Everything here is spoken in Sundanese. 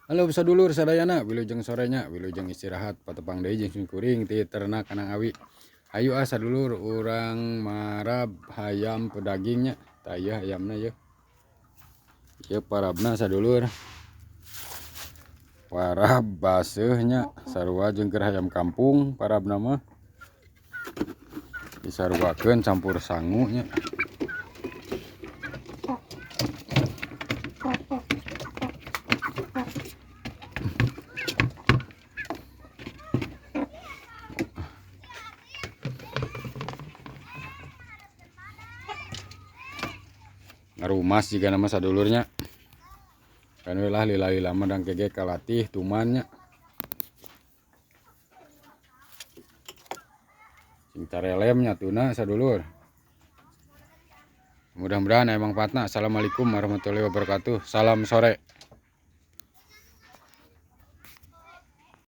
Halo sadulur sadayana, wilujeng sorenya, wilujeng istirahat patepang deui jeung simkuring ti ternak Anang Awi. Hayu ah sadulur urang marab hayam pedagingnya. Tah ieu hayamna yeuh. Ieu parabna sadulur. Parab baseuhnya sarua jeung keur hayam kampung parabna mah. Disaruakeun campur sangu nya. Ngarumas juga nama sadulurnya kan we lah lila-lila mah dang kege kalatih tumannya sing carelemnya tuna sadulur. Mudah-mudahan emang patna. Assalamualaikum warahmatullahi wabarakatuh. Salam sore.